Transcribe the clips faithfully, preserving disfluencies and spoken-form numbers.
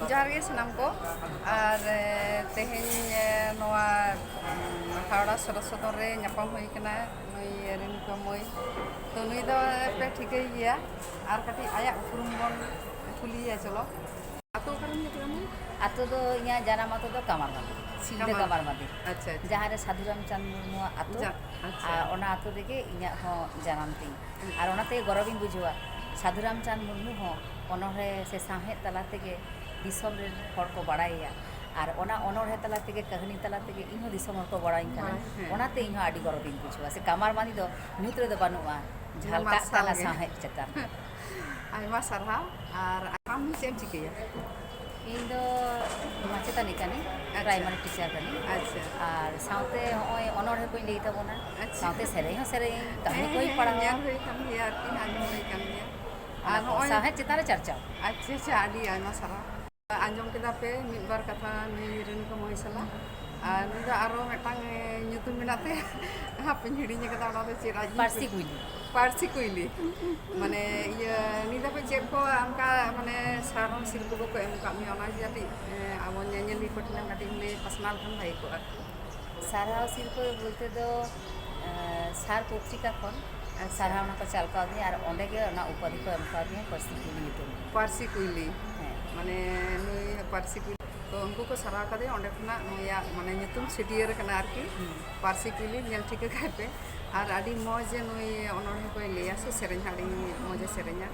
ᱡᱚᱦᱟᱨ ᱜᱮ ᱥᱟᱱᱟᱢ ᱠᱚ᱾ ᱟᱨ ᱮ, ᱛᱮᱦᱮᱧ ᱮ, ᱱᱚᱣᱟ ᱩᱢ, ᱦᱟᱣᱲᱟ ᱥᱚᱫᱚᱨ ᱥᱚᱫᱚᱨ ᱨᱮ ᱧᱟᱯᱟᱢ ᱦᱩᱭ ᱠᱟᱱᱟ ᱱᱩᱭ ᱨᱮᱱᱩᱠᱟ ᱢᱟᱹᱭ᱾ ᱛᱚ ᱱᱩᱭ ᱫᱚ ᱯᱮ ᱴᱷᱤᱠᱟᱹᱭ ᱜᱮᱭᱟ᱾ ᱟᱨ ᱠᱟᱹᱴᱤᱡ ᱟᱭᱟᱜ ᱩᱯᱨᱩᱢ ᱵᱚᱱ ᱠᱩᱞᱤᱭᱮᱭᱟ, ᱪᱚᱞᱚ᱾ ᱟᱛᱳ ᱚᱠᱟᱨᱮᱢ ᱡᱟᱱᱟᱢ ᱞᱮᱱᱟ? ᱟᱛᱳ ᱫᱚ ᱤᱧᱟᱜ ᱡᱟᱱᱟᱢ ᱟᱛᱳ ᱫᱚ ᱠᱟᱢᱟᱨ ᱢᱟᱫᱤ, ᱥᱤᱞᱫᱟᱹ ᱠᱟᱢᱟᱨ᱾ ᱠᱟᱢᱟᱨ ᱢᱟᱫᱤ᱾ ᱟᱪᱪᱷᱟ, ᱟᱪᱪᱷᱟ᱾ ᱡᱟᱦᱟᱸ ᱨᱮ ᱥᱟᱫᱷᱩ ᱨᱟᱢᱪᱟᱸᱫᱽ ᱢᱩᱨᱢᱩᱣᱟᱜ ᱟᱛᱳ, ᱡᱟ-, ᱟᱪᱪᱷᱟ᱾ ᱟᱨ ᱚᱱᱟ ᱟᱛᱳ ᱨᱮᱜᱮ ᱤᱧᱟᱜ ᱦᱚᱸ ᱡᱟᱱᱟᱢ ᱛᱤᱧ᱾ ᱦᱩᱸ᱾ ᱟᱨ ᱚᱱᱟᱛᱮ ᱜᱚᱨᱚᱵᱤᱧ ᱵᱩᱡᱷᱟᱹᱣᱟ, ᱥᱟᱫᱷᱩ ᱨᱟᱢᱪᱟᱸᱫᱽ ᱢᱩᱨᱢᱩ ᱦᱚᱸ ᱚᱱᱚᱬᱦᱮ ᱥᱮ ᱥᱟᱶᱦᱮᱫ ᱛᱟᱞᱟ ᱛᱮᱜᱮ ᱫᱤᱥᱚᱢ ᱨᱮᱱ ᱦᱚᱲ ᱠᱚ ᱵᱟᱲᱟᱭᱮᱭᱟ᱾ ᱟᱨ ᱚᱱᱟ ᱚᱱᱚᱬᱦᱮ ᱛᱟᱞᱟ ᱛᱮᱜᱮ, ᱠᱟᱹᱦᱱᱤ ᱛᱟᱞᱟ ᱛᱮᱜᱮ ᱤᱧᱦᱚᱸ ᱫᱤᱥᱚᱢ ᱦᱚᱲ ᱠᱚ ᱵᱟᱲᱟᱭᱤᱧ ᱠᱟᱱᱟ᱾ ᱵᱟᱲᱟᱭ, ᱦᱮᱸ᱾ ᱚᱱᱟᱛᱮ ᱤᱧᱦᱚᱸ ᱟᱹᱰᱤ ᱜᱚᱨᱚᱵᱤᱧ ᱵᱩᱡᱷᱟᱹᱣᱟ᱾ ᱥᱮ ᱠᱟᱢᱟᱨ ᱢᱟᱹᱱᱤ ᱫᱚ ᱧᱩᱛ ᱨᱮᱫᱚ ᱵᱟᱹᱱᱩᱜᱼᱟ, ᱡᱷᱟᱞᱠᱟᱜ ᱢᱟᱨᱥᱟᱞ ᱠᱟᱱᱟ ᱜᱮ᱾ ᱥᱟᱶᱦᱮᱫ ᱪᱮᱛᱟᱱ ᱨᱮ᱾ ᱟᱭᱢᱟ ᱥᱟᱨᱦᱟᱣ᱾ ᱟᱨ ᱟᱢ ᱪᱮᱫ ᱮᱢ ᱪᱤᱠᱟᱹᱭᱟ? ᱤᱧ ᱫᱚ ᱢᱟᱪᱮᱛᱟᱹᱱᱤ ᱠᱟᱹᱱᱟᱹᱧ, ᱟᱪᱪᱷᱟ᱾ ᱯᱨᱟᱭᱢᱟᱨᱤ ᱴᱤᱪᱟᱨ ᱠᱟᱹᱱᱟᱹᱧ᱾ ᱟᱪᱪᱷᱟ᱾ ᱟᱨ ᱥᱟᱶᱛᱮ ᱦᱚᱸᱜᱼᱚᱭ ᱚᱱᱚᱬᱦᱮ ᱠᱚᱧ ᱞᱟᱹᱭ ᱛᱟᱵᱚᱱᱟ, ᱟᱪᱪᱷᱟ᱾ ᱥᱟᱶᱛᱮ ᱥᱮᱨᱮᱧ ᱦᱚᱸ ᱥᱮᱨᱮᱧ, ᱠᱟᱹᱦᱱᱤ ᱦᱮᱸ, ᱠᱚᱧ ᱦᱮᱸ, ᱯᱟᱲᱦᱟᱣᱟ᱾ ᱧᱮᱞ ᱦᱩᱭ ᱠᱟᱱ ᱜᱮᱭᱟ ᱟᱨᱠᱤ, ᱟᱸᱡᱚᱢ ᱦᱩᱭ ᱠᱟᱱ ᱜᱮᱭᱟ᱾ ᱚᱱᱟ ᱟᱨ ᱠᱚ ᱱᱚᱜᱼᱚᱭ ᱥᱟᱶᱦᱮᱫ ᱪᱮᱛᱟᱱ ᱨᱮ ᱪᱟᱨᱪᱟᱣ᱾ ᱟᱪᱪᱷᱟ, ᱟᱪᱪᱷᱟ, ᱟᱹᱰᱤ ᱟᱭᱢᱟ ᱥᱟᱨᱦᱟᱣ᱾ ᱟᱸᱡᱚᱢ ᱠᱮᱫᱟ ᱯᱮ ᱢᱤᱫ ᱵᱟᱨ ᱠᱟᱛᱷᱟ ᱱᱩᱭ ᱨᱮᱱᱩᱠᱟ ᱢᱟᱹᱭ ᱥᱟᱞᱟᱜ᱾ ᱟᱨ ᱱᱩᱭ ᱫᱚ ᱟᱨᱚ ᱢᱤᱫᱴᱟᱝ, ᱮ, ᱧᱩᱛᱩᱢ ᱢᱮᱱᱟᱜ ᱛᱟᱭᱟ, ᱦᱟᱯᱮᱧ ᱦᱤᱲᱤᱧ ᱟᱠᱟᱫᱟ, ᱚᱱᱟ ᱫᱚ ᱪᱮᱫ ᱟᱡ ᱯᱟᱹᱨᱥᱤ ᱧᱩᱛᱩᱢ? ᱠᱩᱭᱞᱤ᱾ ᱯᱟᱹᱨᱥᱤ ᱠᱩᱭᱞᱤ᱾ ᱢᱟᱱᱮ, ᱤᱭᱟᱹ, ᱱᱤᱛ ᱫᱷᱟᱹᱵᱤᱡ ᱪᱮᱫ ᱠᱚ ᱚᱱᱠᱟ, ᱢᱟᱱᱮ, ᱥᱟᱨᱦᱟᱣ ᱥᱤᱨᱯᱟᱹ ᱠᱚᱠᱚ ᱮᱢ ᱟᱠᱟᱫ ᱢᱮᱭᱟ, ᱚᱱᱟ ᱡᱩᱫᱤ ᱠᱟᱹᱴᱤᱡ, ᱮ, ᱟᱵᱚ ᱧᱮᱧᱮᱞᱤᱭᱟᱹ ᱠᱚ ᱴᱷᱮᱱᱮᱢ ᱠᱟᱹᱴᱤᱡ ᱮᱢ ᱞᱟᱹᱭ ᱯᱟᱥᱱᱟᱣ ᱞᱮᱠᱷᱟᱱ ᱵᱷᱟᱜᱮ ᱠᱚᱜᱼᱟ᱾ ᱥᱟᱨᱦᱟᱣ ᱥᱤᱨᱯᱟᱹ ᱵᱚᱞᱛᱮ ᱫᱚ, ᱮ, ᱥᱟᱨ ᱯᱚᱛᱨᱤᱠᱟ ᱠᱷᱚᱱ ᱟᱪᱪᱷᱟ᱾ ᱥᱟᱨᱦᱟᱣ ᱚᱱᱟ ᱠᱚ ᱪᱟᱞ ᱠᱟᱣᱫᱤᱧᱟ ᱟᱨ ᱚᱸᱰᱮ ᱜᱮ ᱚᱱᱟ ᱩᱯᱟᱫᱷᱤ ᱠᱚ ᱮᱢ ᱠᱟᱣᱫᱤᱧᱟ, ᱯᱟᱹᱨᱥᱤ ᱠᱩᱭᱞᱤ ᱧᱩᱛᱩᱢ᱾ ᱯᱟᱹᱨᱥᱤ ᱠᱩᱭᱞᱤ᱾ ᱦᱮᱸ᱾ ᱢᱟᱱᱮ ᱱᱩᱭ ᱯᱟᱹᱨᱥᱤ ᱠᱩᱭᱞᱤ᱾ ᱛᱚ ᱩᱱᱠᱩ ᱠᱚ ᱥᱟᱨᱦᱟᱣ ᱠᱟᱫᱮᱭᱟ, ᱚᱸᱰᱮ ᱠᱷᱚᱱᱟᱜ ᱱᱩᱭᱟᱜ ᱢᱟᱱᱮ ᱧᱩᱛᱩᱢ ᱪᱷᱟᱹᱴᱭᱟᱹᱨ ᱠᱟᱱᱟ ᱟᱨᱠᱤ᱾ ᱦᱩᱸ᱾ ᱯᱟᱹᱨᱥᱤ ᱠᱩᱭᱞᱤ, ᱧᱮᱞ ᱴᱷᱤᱠᱟᱹ ᱠᱟᱭ ᱯᱮ᱾ ᱟᱨ ᱟᱹᱰᱤ ᱢᱚᱡᱽ ᱡᱮ ᱱᱩᱭ ᱚᱱᱚᱬᱦᱮ ᱠᱚᱭ ᱞᱟᱹᱭᱟ ᱥᱮ ᱥᱮᱨᱮᱧ ᱦᱚᱸ ᱟᱹᱰᱤ ᱢᱚᱡᱽ ᱮ ᱥᱮᱨᱮᱧᱟ᱾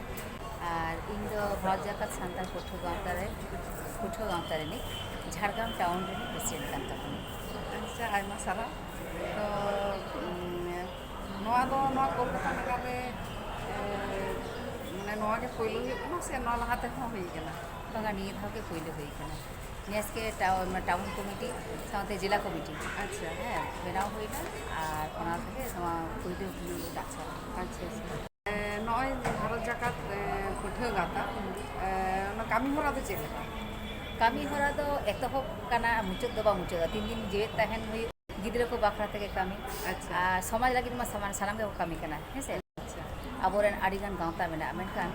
ᱟᱨ ᱤᱧ ᱫᱚ ᱵᱷᱟᱨᱚᱛ ᱡᱟᱠᱟᱛ ᱥᱟᱱᱛᱟᱲ ᱯᱟᱹᱴᱷᱩᱣᱟᱹ ᱜᱟᱶᱛᱟ ᱨᱮ, ᱯᱟᱹᱴᱷᱩᱣᱟᱹ ᱜᱟᱶᱛᱟ ᱨᱤᱱᱤᱡ ᱡᱷᱟᱲᱜᱨᱟᱢ ᱴᱟᱣᱩᱱ ᱨᱤᱱᱤᱡ ᱯᱨᱮᱥᱤᱰᱮᱱᱴ ᱠᱟᱱ ᱛᱟᱵᱚᱱᱟ᱾ ᱟᱪᱪᱷᱟ, ᱟᱭᱢᱟ ᱥᱟᱨᱦᱟᱣ᱾ ᱛᱚ, ᱩᱢ, ᱱᱚᱣᱟ ᱫᱚ ᱱᱚᱣᱟ ᱠᱳᱞᱠᱟᱛᱟ ᱱᱟᱜᱟᱨ ᱨᱮ, ᱮ, ᱢᱟᱱᱮ ᱱᱚᱣᱟ ᱜᱮ ᱯᱳᱭᱞᱳ ᱦᱩᱭᱩᱜ ᱠᱟᱱᱟ ᱥᱮ ᱱᱚᱣᱟ ᱞᱟᱦᱟ ᱛᱮᱦᱚᱸ ᱦᱩᱭ ᱠᱟᱱᱟ? ᱵᱟᱝᱟ, ᱱᱤᱭᱟᱹ ᱫᱷᱟᱣ ᱜᱮ ᱯᱳᱭᱞᱳ ᱦᱩᱭ ᱠᱟᱱᱟ᱾ ᱱᱮᱥ ᱜᱮ ᱴᱟᱣᱩᱱ, ᱴᱟᱣᱩᱱ ᱠᱚᱢᱤᱴᱤ ᱥᱟᱶᱛᱮ ᱡᱮᱞᱟ ᱠᱚᱢᱤᱴᱤ, ᱟᱪᱪᱷᱟ᱾ ᱦᱮᱸ, ᱵᱮᱱᱟᱣ ᱦᱩᱭᱱᱟ ᱟᱨ ᱚᱱᱟ ᱛᱮᱜᱮ ᱱᱚᱣᱟ ᱯᱳᱭᱞᱳ ᱦᱩᱭᱩᱜ ᱰᱟᱠᱛᱟᱨ᱾ ᱟᱪᱪᱷᱟ, ᱟᱪᱪᱷᱟ᱾ ᱮ, ᱱᱚᱜᱼᱚᱭ ᱵᱷᱟᱨᱚᱛ ᱡᱟᱠᱟᱛ, ᱮ, ᱯᱟᱹᱴᱷᱩᱣᱟᱹ ᱜᱟᱶᱛᱟ, ᱮ, ᱚᱱᱟ ᱠᱟᱹᱢᱤ ᱦᱚᱨᱟ ᱫᱚ ᱪᱮᱫ ᱞᱮᱠᱟ? ᱠᱟᱹᱢᱤ ᱦᱚᱨᱟ ᱫᱚ ᱮᱛᱚᱦᱚᱵ ᱠᱟᱱᱟ, ᱢᱩᱪᱟᱹᱫ ᱫᱚ ᱵᱟᱝ ᱢᱩᱪᱟᱹᱫᱚᱜᱼᱟ᱾ ᱛᱤᱱ ᱫᱤᱱ ᱡᱮᱣᱮᱫ ᱛᱟᱦᱮᱱ ᱦᱩᱭᱩᱜ, ᱜᱤᱫᱽᱨᱟᱹ ᱠᱚ ᱵᱟᱠᱷᱨᱟ ᱛᱮᱜᱮ ᱠᱟᱹᱢᱤ᱾ ᱟᱪᱪᱷᱟ᱾ ᱟᱨ ᱥᱚᱢᱟᱡᱽ ᱞᱟᱹᱜᱤᱫ ᱢᱟ ᱥᱟᱢᱟᱱ-, ᱥᱟᱱᱟᱢ ᱜᱮᱠᱚ ᱠᱟᱹᱢᱤ ᱠᱟᱱᱟ, ᱦᱮᱸ ᱥᱮ? ᱟᱪᱪᱷᱟ᱾ ᱟᱵᱚᱨᱮᱱ ᱟᱹᱰᱤᱜᱟᱱ ᱜᱟᱶᱛᱟ ᱢᱮᱱᱟᱜᱼᱟ, ᱢᱮᱱᱠᱷᱟᱱ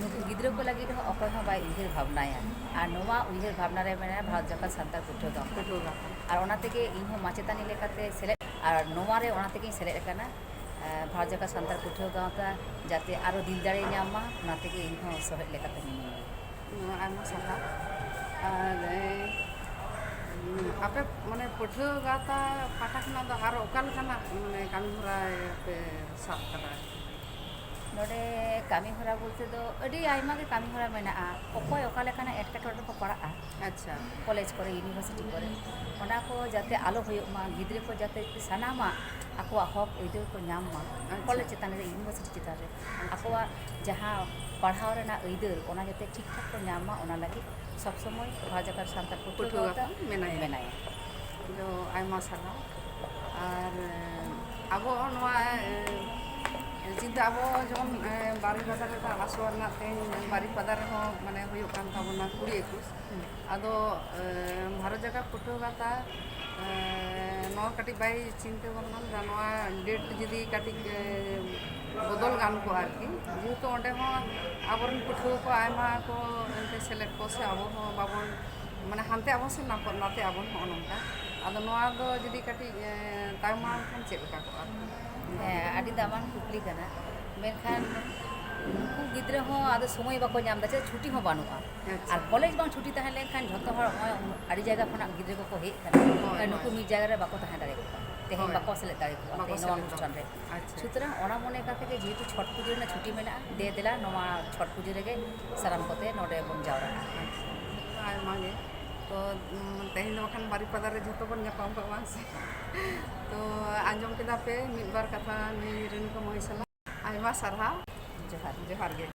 ᱱᱩᱠᱩ ᱜᱤᱫᱽᱨᱟᱹ ᱠᱚ ᱞᱟᱹᱜᱤᱫ ᱦᱚᱸ ᱚᱠᱚᱭ ᱦᱚᱸ ᱵᱟᱭ ᱩᱭᱦᱟᱹᱨ ᱵᱷᱟᱵᱽᱱᱟᱭᱟ᱾ ᱟᱨ ᱱᱚᱣᱟ ᱩᱭᱦᱟᱹᱨ ᱵᱷᱟᱵᱽᱱᱟ ᱨᱮ ᱢᱮᱱᱟᱭᱟ ᱵᱷᱟᱨᱚᱛ ᱡᱟᱠᱟᱛ ᱥᱟᱱᱛᱟᱲ ᱯᱟᱹᱴᱷᱩᱣᱟᱹ ᱜᱟᱶᱛᱟ᱾ ᱯᱟᱹᱴᱷᱩᱣᱟᱹ ᱜᱟᱶᱛᱟ᱾ ᱟᱨ ᱚᱱᱟ ᱛᱮᱜᱮ ᱤᱧᱦᱚᱸ ᱢᱟᱪᱮᱛᱟᱹᱱᱤ ᱞᱮᱠᱟᱛᱮ ᱥᱮᱞᱮᱫ, ᱟᱨ ᱱᱚᱣᱟ ᱨᱮ ᱚᱱᱟ ᱛᱮᱜᱮᱧ ᱥᱮᱞᱮᱫ ᱟᱠᱟᱱᱟ᱾ ᱟᱨ ᱵᱷᱟᱨᱚᱛ ᱡᱟᱠᱟᱛ ᱥᱟᱱᱛᱟᱲ ᱯᱟᱹᱴᱷᱩᱣᱟᱹ ᱜᱟᱶᱛᱟ ᱡᱟᱛᱮ ᱟᱨᱚ ᱫᱤᱞ ᱫᱟᱲᱮ ᱧᱟᱢ ᱢᱟ, ᱚᱱᱟ ᱛᱮᱜᱮ ᱤᱧᱦᱚᱸ ᱥᱚᱦᱮᱫ ᱞᱮᱠᱟᱛᱮ ᱢᱤᱱᱟᱹᱧᱟ᱾ ᱟᱭᱢᱟ ᱥᱟᱨᱦᱟᱣ᱾ ᱟᱨ ᱮ, ᱟᱯᱮ ᱢᱟᱱᱮ ᱯᱟᱹᱴᱷᱩᱣᱟᱹ ᱜᱟᱶᱛᱟ ᱯᱟᱦᱴᱟ ᱠᱷᱚᱱᱟᱜ ᱫᱚ ᱟᱨᱚ ᱚᱠᱟ ᱞᱮᱠᱟᱱᱟᱜ ᱢᱟᱱᱮ ᱠᱟᱹᱢᱤ ᱦᱚᱨᱟ ᱯᱮ ᱥᱟᱵ ᱠᱟᱫᱟ? ᱱᱚᱰᱮ ᱠᱟᱹᱢᱤ ᱦᱚᱨᱟ ᱵᱚᱞᱛᱮ ᱫᱚ ᱟᱹᱰᱤ ᱟᱭᱢᱟ ᱜᱮ ᱠᱟᱹᱢᱤ ᱦᱚᱨᱟ ᱢᱮᱱᱟᱜᱼᱟ᱾ ᱚᱠᱚᱭ ᱚᱠᱟ ᱞᱮᱠᱟᱱᱟᱜ ᱮᱴᱠᱮᱴᱚᱬᱮ ᱨᱮᱠᱚ ᱯᱟᱲᱟᱜᱼᱟ, ᱟᱪᱪᱷᱟ᱾ ᱠᱚᱞᱮᱡᱽ ᱠᱚᱨᱮ, ᱤᱭᱩᱱᱤᱵᱷᱟᱨᱥᱤᱴᱤ ᱠᱚᱨᱮ, ᱚᱱᱟ ᱠᱚ ᱡᱟᱛᱮ ᱟᱞᱚ ᱦᱩᱭᱩᱜ ᱢᱟ, ᱜᱤᱫᱽᱨᱟᱹ ᱠᱚ ᱡᱟᱛᱮ ᱥᱟᱱᱟᱢᱟᱜ ᱟᱠᱚᱣᱟᱜ ᱦᱚᱠ ᱟᱹᱭᱫᱟᱹᱨ ᱠᱚ ᱧᱟᱢ ᱢᱟ, ᱟᱪᱪᱷᱟ᱾ ᱠᱚᱞᱮᱡᱽ ᱪᱮᱛᱟᱱ ᱨᱮ, ᱤᱭᱩᱱᱤᱵᱷᱟᱨᱥᱤᱴᱤ ᱪᱮᱛᱟᱱ ᱨᱮ ᱟᱪᱪᱷᱟ᱾ ᱟᱠᱚᱣᱟᱜ ᱡᱟᱦᱟᱸ ᱯᱟᱲᱦᱟᱣ ᱨᱮᱱᱟᱜ ᱟᱹᱭᱫᱟᱹᱨ, ᱚᱱᱟ ᱡᱟᱛᱮ ᱴᱷᱤᱠ ᱴᱷᱟᱠ ᱠᱚ ᱧᱟᱢ ᱢᱟ, ᱚᱱᱟ ᱞᱟᱹᱜᱤᱫ ᱥᱚᱵᱽ ᱥᱚᱢᱚᱭ ᱵᱷᱟᱨᱚᱛ ᱡᱟᱠᱟᱛ ᱥᱟᱱᱛᱟᱲ ᱯᱟᱹᱴᱷᱩᱣᱟᱹ ᱯᱟᱹᱴᱷᱩᱣᱟᱹ ᱜᱟᱶᱛᱟ ᱜᱟᱶᱛᱟ ᱢᱮᱱᱟᱭᱟ᱾ ᱢᱮᱱᱟᱭᱟ᱾ ᱫᱚ ᱟᱭᱢᱟ ᱥᱟᱨᱦᱟᱣ᱾ ᱟᱨ ᱟᱵᱚ ᱱᱚᱣᱟ, ᱮ, ᱪᱤᱱᱛᱟᱹ, ᱟᱵᱚ ᱡᱮᱢᱚᱱ, ᱮ, ᱵᱟᱨᱤᱯᱟᱫᱟ ᱨᱮ ᱫᱟᱬᱟ ᱥᱚᱦᱚᱨ ᱨᱮᱱᱟᱜ ᱛᱮᱦᱮᱧ ᱵᱟᱨᱤᱯᱟᱫᱟ ᱨᱮᱦᱚᱸ ᱢᱟᱱᱮ ᱦᱩᱭᱩᱜ ᱠᱟᱱ ᱛᱟᱵᱚᱱᱟ ᱠᱩᱲᱤ ᱮᱠᱩᱥ᱾ ᱦᱩᱸ᱾ ᱟᱫᱚ, ᱮ, ᱵᱷᱟᱨᱚᱛ ᱡᱟᱠᱟᱛ ᱯᱟᱹᱴᱷᱩᱣᱟᱹ ᱜᱟᱶᱛᱟ, ᱮ, ᱱᱚᱣᱟ ᱠᱟᱹᱴᱤᱡ ᱵᱟᱭ ᱪᱤᱱᱛᱟᱹ ᱵᱷᱟᱵᱽᱱᱟ ᱞᱮᱫᱟ, ᱱᱚᱣᱟ ᱰᱮᱴ ᱡᱩᱫᱤ ᱠᱟᱹᱴᱤᱡ, ᱮ, ᱵᱚᱫᱚᱞ ᱜᱟᱱ ᱠᱚᱜᱼᱟ ᱟᱨᱠᱤ, ᱡᱮᱦᱮᱛᱩ ᱚᱸᱰᱮ ᱦᱚᱸ ᱟᱵᱚᱨᱮᱱ ᱯᱟᱹᱴᱷᱩᱣᱟᱹ ᱠᱚ ᱟᱭᱢᱟ ᱠᱚ ᱮᱱᱛᱮ ᱥᱮᱞᱮᱫ ᱠᱚ ᱥᱮ ᱟᱵᱚ ᱦᱚᱸ ᱵᱟᱵᱚᱱ, ᱢᱟᱱᱮ, ᱦᱟᱱᱛᱮ ᱟᱵᱚᱱ ᱥᱮ ᱱᱟᱯᱚ-, ᱱᱟᱛᱮ ᱟᱵᱚᱱ, ᱦᱚᱸᱜᱼᱚ ᱱᱚᱝᱠᱟ᱾ ᱟᱫᱚ ᱱᱚᱣᱟ ᱫᱚ ᱡᱩᱫᱤ ᱠᱟᱹᱴᱤᱡ, ᱮ, ᱛᱟᱭᱚᱢᱟ ᱞᱮᱱᱠᱷᱟᱱ ᱪᱮᱫ ᱞᱮᱠᱟ ᱠᱚᱜᱼᱟ? ᱦᱮᱸ, ᱟᱹᱰᱤ ᱫᱟᱢᱟᱱ ᱠᱩᱠᱞᱤ ᱠᱟᱱᱟ᱾ ᱢᱮᱱᱠᱷᱟᱱ ᱱᱩᱠᱩ ᱜᱤᱫᱽᱨᱟᱹ ᱦᱚᱸ ᱟᱫᱚ ᱥᱚᱢᱚᱭ ᱵᱟᱠᱚ ᱧᱟᱢ ᱮᱫᱟ, ᱪᱮᱫ ᱪᱷᱩᱴᱤ ᱦᱚᱸ ᱵᱟᱹᱱᱩᱜᱼᱟ᱾ ᱟᱪᱪᱷᱟ᱾ ᱟᱨ ᱠᱚᱞᱮᱡᱽ ᱵᱟᱝ ᱪᱷᱩᱴᱤ ᱛᱟᱦᱮᱸ ᱞᱮᱱᱠᱷᱟᱱ ᱡᱷᱚᱛᱚ ᱦᱚᱲ ᱱᱚᱜᱼᱚᱭ ᱟᱹᱰᱤ ᱡᱟᱭᱜᱟ ᱠᱷᱚᱱᱟᱜ ᱜᱤᱫᱽᱨᱟᱹ ᱠᱚᱠᱚ ᱦᱮᱡ ᱠᱟᱱᱟ᱾ ᱦᱳᱭ, ᱱᱩᱠᱩ ᱦᱳᱭ᱾ ᱢᱤᱫ ᱡᱟᱭᱜᱟ ᱨᱮ ᱵᱟᱠᱚ ᱛᱟᱦᱮᱸ ᱫᱟᱲᱮ ᱠᱚᱜᱼᱟ, ᱛᱮᱦᱮᱧ ᱦᱳᱭ᱾ ᱵᱟᱠᱚ ᱥᱮᱞᱮᱫ ᱫᱟᱲᱮ ᱠᱚᱜᱼᱟ ᱵᱟᱠᱚ ᱛᱮᱦᱮᱧ ᱱᱚᱣᱟ ᱥᱮᱞᱮᱫ ᱚᱱᱩᱥᱴᱷᱟᱱ ᱨᱮ᱾ ᱫᱟᱲᱮᱭᱟᱜᱼᱟ᱾ ᱟᱪᱪᱷᱟ᱾ ᱥᱩᱛᱚᱨᱟᱝ ᱚᱱᱟ ᱢᱚᱱᱮ ᱠᱟᱛᱮ ᱜᱮ, ᱡᱮᱦᱮᱛᱩ ᱪᱷᱚᱴ ᱯᱩᱡᱟᱹ ᱨᱮᱱᱟᱜ ᱪᱷᱩᱴᱤ ᱢᱮᱱᱟᱜᱼᱟ, ᱫᱮ ᱫᱮᱞᱟ ᱱᱚᱣᱟ ᱪᱷᱚᱴ ᱯᱩᱡᱟᱹ ᱨᱮᱜᱮ ᱥᱟᱱᱟᱢ ᱠᱚᱛᱮ ᱱᱚᱰᱮ ᱵᱚᱱ ᱡᱟᱣᱨᱟᱜᱼᱟ᱾ ᱟᱪᱪᱷᱟ, ᱟᱭᱢᱟ ᱜᱮ᱾ ᱛᱚ, ᱩᱢ, ᱛᱮᱦᱮᱧ ᱫᱚ ᱵᱟᱠᱷᱟᱱ ᱵᱟᱨᱤᱯᱟᱫᱟ ᱨᱮ ᱡᱷᱚᱛᱚ ᱵᱚᱱ ᱧᱟᱯᱟᱢ ᱠᱚᱜᱼᱟ, ᱵᱟᱝ ᱥᱮ? ᱛᱚ, ᱟᱸᱡᱚᱢ ᱠᱮᱫᱟ ᱯᱮ ᱢᱤᱫ ᱵᱟᱨ ᱠᱟᱛᱷᱟ ᱱᱩᱭ ᱨᱮᱱᱩᱠᱟ ᱢᱟᱹᱭ ᱥᱟᱞᱟᱜ᱾ ᱟᱭᱢᱟ ᱥᱟᱨᱦᱟᱣ᱾ ᱡᱚᱦᱟᱨ᱾ ᱡᱚᱦᱟᱨ ᱜᱮ᱾